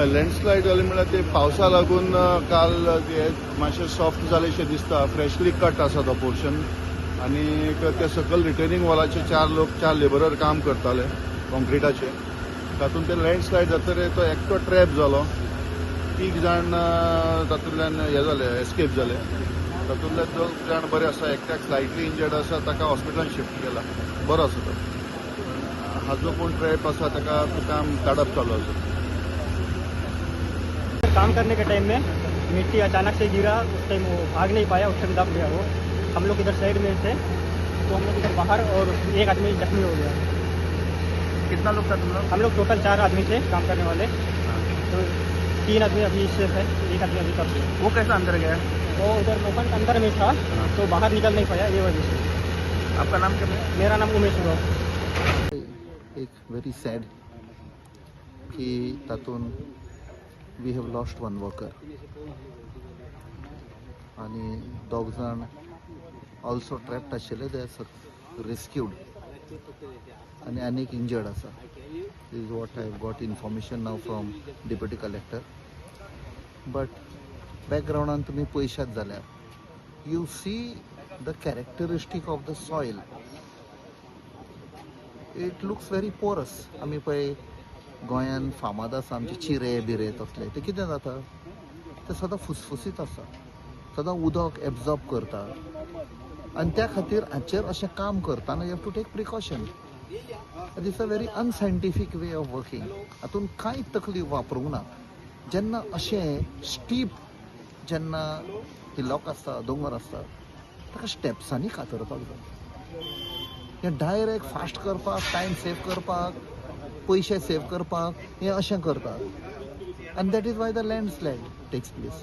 हय, लँडस्लायड जालें म्हळ्यार ते पावसा लागून काल हे मातशें सॉफ्ट जालेशें दिसता. फ्रेशली कट आसा तो पोर्शन आनी ते सकयल रिटेनिंग वॉलाचे चार लोक, चार लेबरर काम करताले कॉन्क्रिटाचे. तातूंत ते लँडस्लायड जातकीर तो एकटो ट्रॅप जालो. तीग जाण तातूंतल्यान हे जाले, एस्केप जाले. तातूंतले दोग जाण बरे आसा, एकट्याक स्लायटली इंजर्ड आसा, ताका हॉस्पिटलान शिफ्ट केला. बरो आसा तो. हाजो कोण ट्रॅप आसा ताका काम काडप चालू आसा. काम करने के टाइम में मिट्टी अचानक से गिरा. उस टाइम वो भाग नहीं पाया, उस टाइम दब गया वो. हम लोग इधर साइड में थे तो हम लोग इधर बाहर और एक आदमी जख्मी हो गया. कितना लोग था तुम लोग? हम लोग टोटल चार आदमी थे काम करने वाले, तो तीन आदमी अभी सेफ है, एक आदमी अभी दब गया. वो कैसा अंदर गया? वो उधर लोखंड अंदर में था तो बाहर निकल नहीं पाया, ये वजह से. आपका नाम क्या है? मेरा नाम उमेश हुआ. एक व्हेरी सॅड की तातूंत we have lost one worker आनी दोग जाण ऑल्सो ट्रॅप्ड आशिल्ले, they are rescued आनी आनीक इंजर्ड आसा is what I got information now from deputy collector. But बॅकग्रावंडान तुमी पळयशात जाल्यार you see the characteristic of the soil, it looks very porous. आमी पळय गोंयान फामाद आसा आमचे चिरे बिरे तसले, ते कितें जाता, ते सदां फुसफुसीत आसा, सदां उदक एब्जॉर्ब करता आनी त्या खातीर हाचेर अशें काम करतना you have to take precaution. This a very unscientific way of working. हातून कांय तकली वापरूंक ना. जेन्ना अशें स्टीप जेन्ना हिलॉक आसता, दोंगर आसता, ताका स्टेप्सांनी कातरपाक जाय. हें डायरेक्ट फास्ट करपाक, टायम सेव करपाक, पयशे सेव करपाक हें अशें करतात आनी that is why the landslide takes place.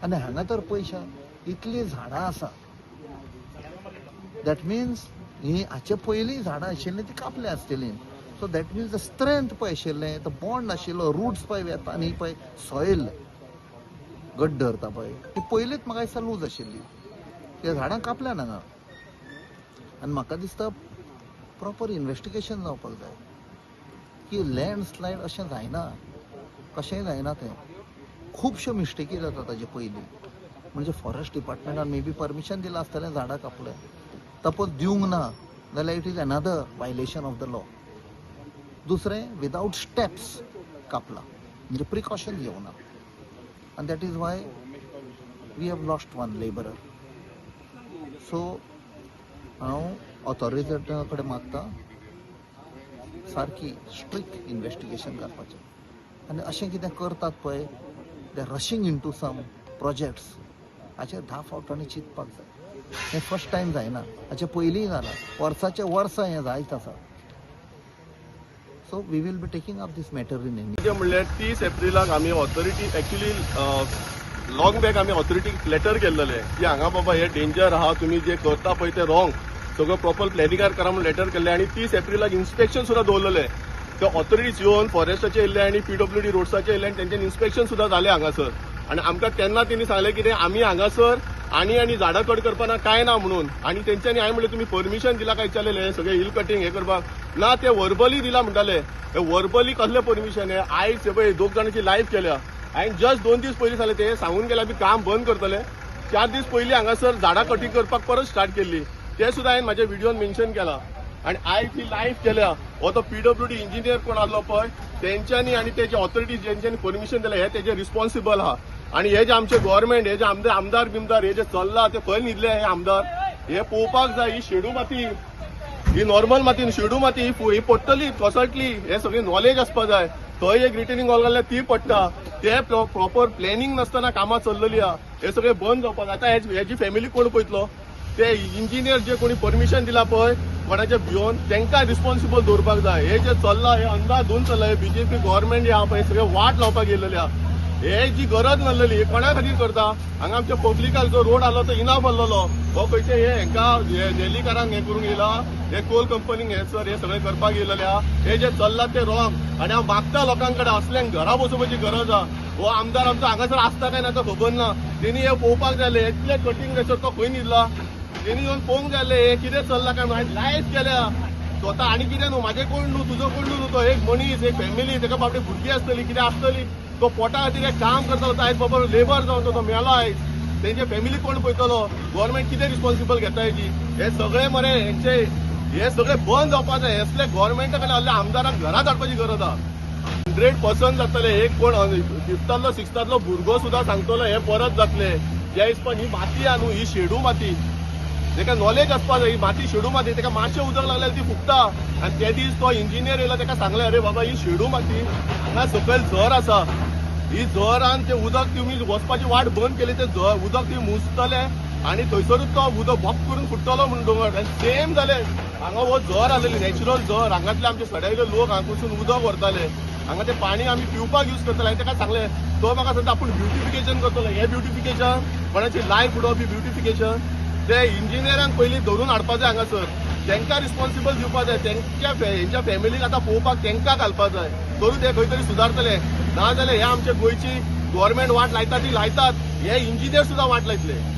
आनी हांगा तर पयशा इतलीं झाडां आसा, that means ही हाचे पयलीं झाडां आशिल्लीं ती कापल्या आसतलीं. So that means the strength पळय आशिल्लें, तो बॉन्ड आशिल्लो, रुट्स पळय वेता आनी पळय सॉयल घट धरता पळय, ती पयलींच म्हाका दिसता लूज आशिल्ली. ते झाडां कापल्यान हांगा आनी म्हाका दिसता प्रॉपर इन्वेस्टिगेशन जावपाक जाय की लँडस्लायड अशें जायना, कशेंय जायना तें. खुबश्यो मिस्टेकी जाता ताजे पयलीं. म्हणजे फॉरेस्ट डिपार्टमेंटान मे बी परमिशन दिलां आसतलें झाडां कापलें. सपोज दिवंक ना जाल्यार it is another violation of the law. दुसरें, विदावट स्टेप्स कापला म्हणजे प्रिकॉशन घेवना आनी that is why we have lost one labourer. So हांव ऑथॉरिटीजा कडेन मागता सारकी स्ट्रिक्ट इन्वेस्टिगेशन करपाचें आनी अशें कितें करतात पळय, they rushing into some projects, हाचेर 10 फावटांनी चिंतपाक जाय. हें फर्स्ट टायम जायना, हाचे पयलींय जालां. वर्साचे वर्सां हें जायत आसा. So we will be taking up this matter in any कितें म्हणल्यार 30 एप्रिलाक आमी ऑथॉरिटी, एक्चुली लॉंग बॅक आमी ऑथॉरिटीक लेटर केल्लेले की हांगा बाबा हे डेंजर आहा, तुमी जे करता पळय ते रॉंग, सगळं प्रॉपर प्लॅनिंगार करा म्हणून लेटर केल्ले आनी 30 एप्रिलाक इन्स्पेक्शन सुद्दां दवरलेले. ते ऑथॉरिटीज येवन फॉरेस्टाचे येयल्ले आनी पीडब्ल्यूडी रोड्साचे येयल्ले आनी तेंच्यान इन्स्पेक्शन सुद्दां जालें हांगासर. आनी आमकां तेन्ना तेणी सांगलें कितें, आमी हांगासर आनी आनी झाडां कट करपाना काय ना म्हणून. आनी तेंच्यांनी हांवें म्हणलें, तुमी परमिशन दिला काय विचारलेलें हे सगळें हिल कटींग हे करपाक? ना, ते वर्बली दिला म्हणटाले. हे वर्बली कसलें परमिशन हे? आयज हे पळय दोग जाणांची लायफ गेल्या. हांवें जस्ट 2 दीस पयलीं सांगलें, ते सांगून गेले आमी काम बंद करतले. 4 दीस पयलीं हांगासर झाडां कटींग करपाक परत स्टार्ट केल्ली, ते सुद्दां हांवें म्हाज्या व्हिडियोन मेन्शन केला. आनी आयज ही लायफ गेल्या. हो तो पीडब्ल्यूडी इंजिनियर कोण आसलो पळय तेंच्यांनी आनी तेजे ऑथॉरिटीज जेंच्यांनी परमिशन दिलें, हे तेजे रिस्पॉन्सिबल आहा. आनी हे जे आमचे गव्हर्मेंट, हे जे आमदार आमदार बिमदार हे जे चल्ला, ते खंय न्हिदले हे आमदार, हे पळोवपाक जाय. ही शेडू माती, ही नॉर्मल माती न्हू, शेडू माती ही ही पडटली, कोसळटली, हे सगळी नॉलेज आसपा जाय. थंय एक रिटेनिंग वॉल घातल्यार ती पडटा. ते प्रॉपर प्लॅनिंग नासतना कामां चल्लेली आहा. हे सगळे बंद जावपाक. आतां हेजी फॅमिली कोण पळयतलो? ते इंजिनियर जे कोणी परमिशन दिला पळय कोणाच्या भियोन, तांकां रिस्पॉन्सिबल दवरपाक जाय. हे जे चल्लां हे अंदाधून चल्लां. हे बीजेपी गव्हर्मेंट जे आहा पळय, सगळे वाट लावपाक येयलेली आहा. हे जी गरज नासलेली, हे कोणा खातीर करता? हांगा आमच्या पब्लिकाक जो रोड आलो तो इनाफ आसलेलो. हो खंयचे हे हेंकां हे डेलीकारांक हे करूंक येयला, हे कोल कंपनीक हे सर हे सगळें करपाक येयलेले आहा. हे जे चल्लां ते रॉंग आनी हांव मागता लोकां कडेन, असल्यांक घरा बसोवपाची गरज आहा. हो आमदार आमचो हांगासर आसता काय ना तो खबर ना. तेणी हे पळोवपाक जाय. इतले कटींग जायसर तो खंय न्हिदला? तेणी येवन पळोवंक जाय हे कितें चल्लां काय. लायफ गेल्या. स्वता आनी कितें न्हू, म्हाजें कोण न्हू, तुजो कोण न्हू, तो एक मनीस, एक फॅमिली, तेका बाबडी भुरगीं आसतली, कितें आसतली. तो पोटा खातीर एक काम करतालो, आयज बाबा लेबर जावन तो मेलो. आयज तेंचे फॅमिली कोण पळयतलो? गव्हर्मेंट कितें रिस्पॉन्सिबल घेता हेजी? हे सगळे मरे हेंचे हे सगळे बंद जावपा जाय. असले गव्हर्मेंटा कडे असल्या आमदारांक घरात हाडपाची गरज आहा. 100% जातले. एक कोण फिफ्तांतलो सिक्स्थांतलो भुरगो सुद्दां सांगतलो हे परत जातले. ज्या हिसपान ही माती आहा न्हू, ही शेडू माती, तेका नॉलेज आसपा जाय. ही माती शेडू माती, तेका मातशें उदक लागल्यार ती फुगता. आनी ते दीस तो इंजिनियर येयलो, तेका सांगलें, अरे बाबा ही शेडू माती, हांगा सकयल झर आसा, ही झरान ते उदक तुमी वचपाची वाट बंद केली, ते झर उदक ती मुजतले आनी थंयसरूच तो उदक भोप करून फुट्टलो म्हणून दोंगर. आनी सेम जालें. हांगा हो झर आसलेली, नॅचरल झर. हांगातले आमचे सड्यावयले लोक हांगा वचून उदक व्हरताले. हांगा ते पाणी आमी पिवपाक यूज करताले. हांवें ताका सांगलें, तो म्हाका सांगता आपूण ब्युटिफिकेशन करतलो. हें ब्युटिफिकेशन? कोणाची लायफ उडोवप ही ब्युटिफिकेशन? ते इंजिनियरांक पयलीं धरून हाडपा जाय हांगासर, तांकां रिस्पॉन्सिबल दिवपा जाय. तेंच्या हेंच्या फॅमिलीक आतां पळोवपाक तांकां घालपा जाय, तरूच ते खंय तरी सुदारतले. ना जाल्यार हे आमचे गोंयची गव्हर्मेंट वाट लायता ती लायतात, हे इंजिनियर सुद्दां वाट लायतले.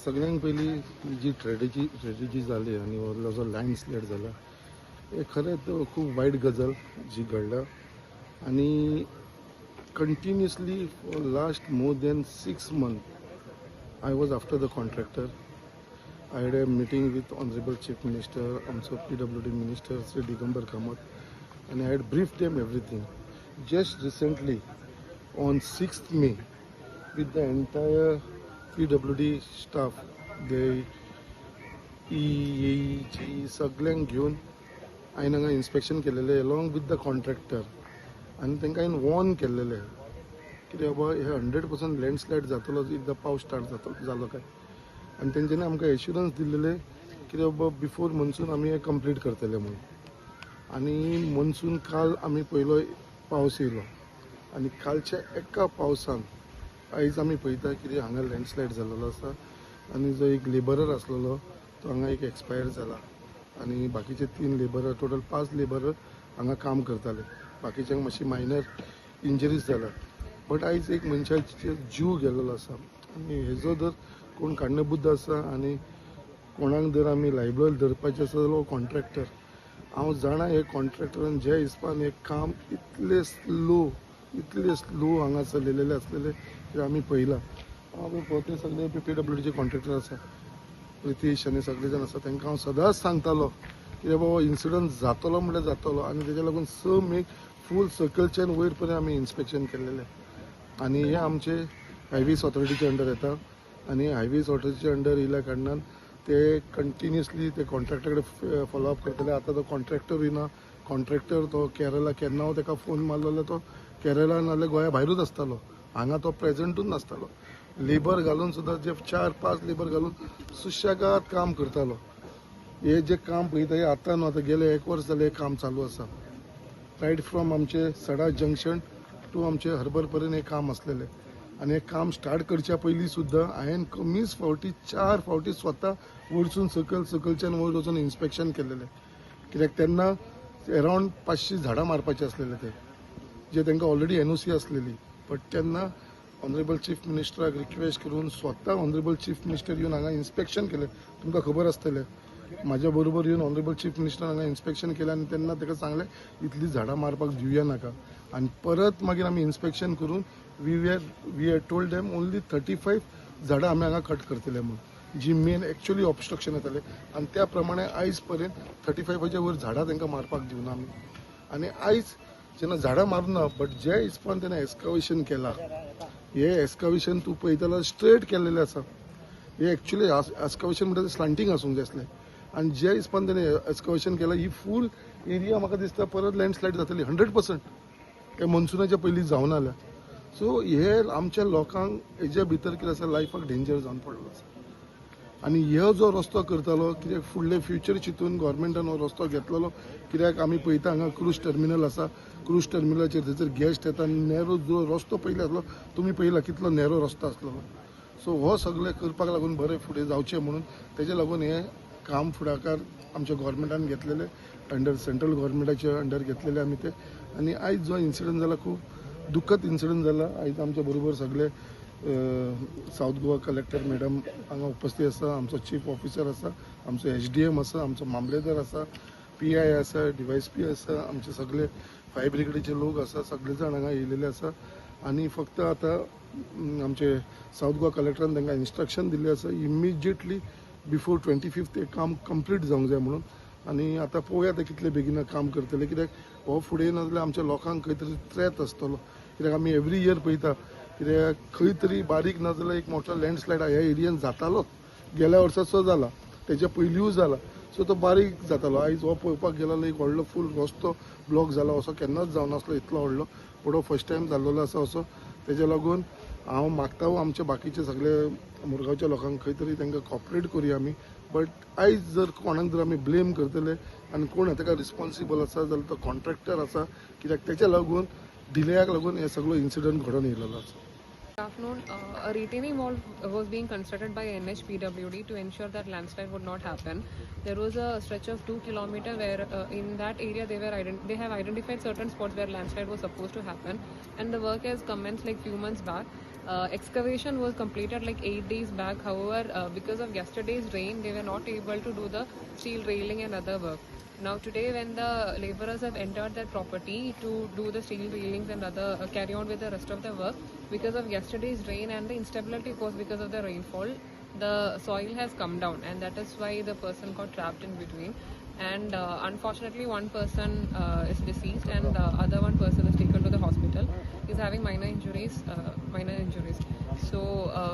सगळ्यांत पयलीं जी ट्रेजिडी जाली आनी हो जो लँडस्लायड जाला, हे खरेंच खूब वायट गजाल जी घडल्या. आनी continuously for last more than 6 months I was after the contractor. I had a meeting with honourable chief minister, आमचो PWD minister Shri Digambar Kamat, आनी I had brief them everything. Just recently on 6th May with the entire PWD staff, the E, A, G सगळ्यांक घेवन हांवें हांगा inspection केलेलें along with the contractor. आनी तांकां हांवें वॉर्न केल्लेलें कितें बाबा हे 100% लँडस्लायड जातलो एकदां पावस स्टार्ट जातलो जालो काय. आनी तेंच्यांनी आमकां एश्युरन्स दिल्लेलें कितें बाबा बिफोर मनसून आमी हें कंप्लीट करतले म्हणून. आनी मनसून काल आमी पयलो पावस येयलो आनी कालच्या एका पावसान आयज आमी पळयता कितें हांगा लँडस्लायड जाल्लो आसा. आनी जो एक लेबरर आसलेलो तो हांगा एक एक्सपायर जाला आनी बाकीचे 3 लेबरर, टोटल 5 लेबरर हांगा काम करताले. बाकीच्यांक मातशी मायनर इंजरीज जाला. बट आयज एक मनशाचो जीव गेल्लो आसा. आनी हेजो जर कोण काडणेबुद्द आसा आनी कोणाक जर आमी लायबल धरपाचें आसा जाल्यार हो कॉन्ट्रॅक्टर. हांव जाणा हे कॉन्ट्रॅक्टरान ज्या हिसपान हें काम इतलें स्लो हांगा चलयलेलें आसलेलें तें आमी पळयलां. आमी पळयता सगळे PWDचे कॉन्ट्रॅक्टर आसा, प्रितीश आनी सगळे जाण आसा, तांकां हांव सदांच सांगतालो की बाबा इन्सिडंट जातलो म्हणल्यार जातलो. आनी तेज्या लागून 6 मेक फूल सकलच्यान वयर पर्यंत आमी इन्स्पेक्शन केल्लेलें. आनी हे आमचे हायवेज ऑथॉरिटीच्या अंडर येता आनी हायवेज ऑथॉरिटीच्या अंडर येयल्या कारणान ते कंटिन्युअसली ते कॉन्ट्रॅक्टर कडेन फॉलोअप करतले. आतां तो कॉन्ट्रॅक्टरूय ना, कॉन्ट्रॅक्टर तो केरला, केन्ना हांव ताका फोन मारलो जाल्यार तो केरला नाल्यार गोंया भायरूच आसतालो, हांगा तो प्रेझेंटूच नासतालो. लेबर घालून सुद्दां जे 4-5 लेबर घालून सुशेगाद काम करतालो. हे जे काम पळयता हे आतां न्हू, आतां गेले 1 वर्स जालें हें काम चालू आसा. रायट फ्रॉम आमचे सडा जंक्शन टू आमचे हर्बर पर्यंत हें काम आसलेलें. आनी हें काम स्टार्ट करच्या पयलीं सुद्दां हांवें कमीच फावटी 4 फावटी स्वता वरसून सकलच्यान वयर वचून इन्स्पेक्शन केल्लेलें. कित्याक तेन्ना अरावंड 500 झाडां मारपाचें आसलेलें ते, जे तांकां ऑलरेडी NOC आसलेली. बट तेन्ना ऑनरेबल चीफ मिनिस्टराक रिक्वेस्ट करून स्वता ऑनरेबल चीफ मिनिस्टर येवन हांगा इन्स्पेक्शन केलें. तुमकां खबर आसतलें, म्हाज्या बरोबर येवन ऑनरेबल चीफ मिनिस्टर हांगा इन्स्पेक्शन केलें आनी तेन्ना ताका सांगलें इतलीं झाडां मारपाक दिवया नाका. आनी परत मागीर आमी इन्स्पेक्शन करून we had told them only 35 झाडां आमी हांगा कट करतले म्हणून. जी मेन एक्चुअली ऑबस्ट्रक्शन येतालें आनी त्या प्रमाणे आयज पर्यंत 35च्या वयर झाडां तांकां मारपाक दिवना आमी. आनी आयज जेन्ना झाडां मारना बट जे हिसपान तेणें एस्कावेशन केलां, हे एस्कावेशन तूं पळयता जाल्यार स्ट्रेट केल्लेलें आसा. हे एक्चुअली एस्कावेशन म्हणटा स्लांटींग आसूंक जाय आसलें आनी जे हिसपान तेणें एस्कावेशन केलां ही फूल एरिया म्हाका दिसता परत लँडस्लायड जातली 100%. हे मनसुनाच्या पयलीं जावना जाल्यार. सो हे आमच्या लोकांक हेज्या भितर कितें आसा लायफाक डेंजर जावन पडलो आसा. आनी हो जो रस्तो करतालो कित्याक फुडले फ्युचर चिंतून गव्हर्मेंटान हो रस्तो घेतलेलो, कित्याक आमी पळयता हांगा क्रूज टर्मिनल आसा, क्रूज टर्मिनलाचेर थंयसर गेस्ट येता आनी नॅरो जो रस्तो पयलीं आसलो तुमी पळयला कितलो नॅरो रस्तो आसलो. सो हो सगळें करपाक लागून बरें फुडें जावचें म्हणून तेजे लागून हें काम फुडाकार आमच्या गव्हर्मेंटान घेतलेलें, अंडर सेंट्रल गव्हर्मेंटाच्या अंडर घेतलेलें आमी तें. आनी आयज जो इन्सिडंट जाला खूब दुखद इन्सिडंट जाला. आयज आमच्या बरोबर सगळे सावथ गोवा कलेक्टर मॅडम हांगा उपस्थित आसा, आमचो चीफ ऑफिसर आसा, आमचो HDM आसा, आमचो मामलेदार आसा, PI आसा, DYSP आसा, आमचे सगळे फायर ब्रिगेडीचे लोक आसा, सगळे जाण हांगा येयलेले आसा. आनी फक्त आतां आमचे सावथ गोवा कलेक्टरान तांकां इन्स्ट्रक्शन दिल्लें आसा इमिजिएटली बिफोर 25 हें काम कंप्लीट जावंक जाय म्हणून. आनी आतां पळोवया ते कितले बेगीन काम करतले, कित्याक हो फुडें ना जाल्यार आमच्या लोकांक खंय तरी थ्रेट आसतलो. कित्याक आमी एवरी इयर पळयता कित्याक खंय तरी बारीक ना जाल्यार एक मोठो लँडस्लायड ह्या एरियन जातालोच. गेल्या वर्सा सुद्दां जाला, तेच्या पयलींय जाला. सो तो बारीक जातालो. आयज हो पळोवपाक गेलो जाल्यार एक व्हडलो फूल रस्तो ब्लॉक जाला, असो केन्नाच जावनासलो इतलो व्हडलो, पूण हो फर्स्ट टायम जाल्लो आसा असो. तेज्या लागून हांव मागता आमचे बाकीचे सगळे मुरगांवच्या लोकांक खंय तरी तांकां कॉपरेट करुया आमी. बट आयज जर कोणाक जर आमी ब्लेम करतले आनी कोण ताका रिस्पॉन्सिबल आसा जाल्यार तो कॉन्ट्रॅक्टर आसा, कित्याक तेच्या लागून डिलेयाक लागून हे सगळो इन्सिडंट घडोवन येयलेलो आसा. Afternoon, a retaining wall was being constructed by NHPWD to ensure that landslide would not happen. There was a stretch of 2 kilometer where in that area they have identified certain spots where landslide was supposed to happen, and the work has commenced like few months back. Excavation was completed like 8 days back. However, because of yesterday's rain, they were not able to do the steel railing and other work. Now today, when the laborers have entered that property to do the steel railings and other carry on with the rest of the work, because of yesterday's rain and the instability caused because of the rainfall, the soil has come down, and that is why the person got trapped in between. And unfortunately, one person is deceased, and the other one person is taken to the hospital. He's having minor injuries. So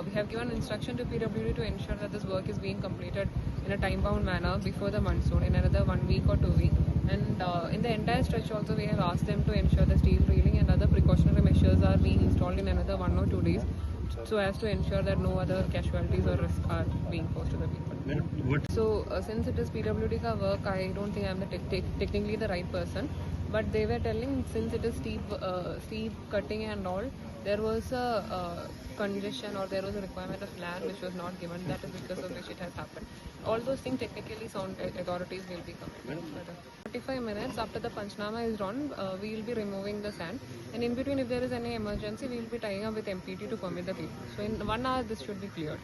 we have given instruction to PWD to ensure that this work is being completed in a time-bound manner before the monsoon, in another 1 week or 2 weeks. And in the entire stretch also, we have asked them to ensure the steel railing and other precautionary measures are being installed in another 1 or 2 days, so as to ensure that no other casualties or risks are being posed to the people. So since it is PWD ka work, I don't think I am the technically the right person. But they were telling since it is steep cutting and all, there was a congestion or there was a requirement of land which was not given. That is because of which it has happened. All those things technically sound authorities will be coming. 45 minutes after the Panchnama is done, we will be removing the sand, and in between if there is any emergency, we will be tying up with MPT to permit the people. So in 1 hour this should be cleared.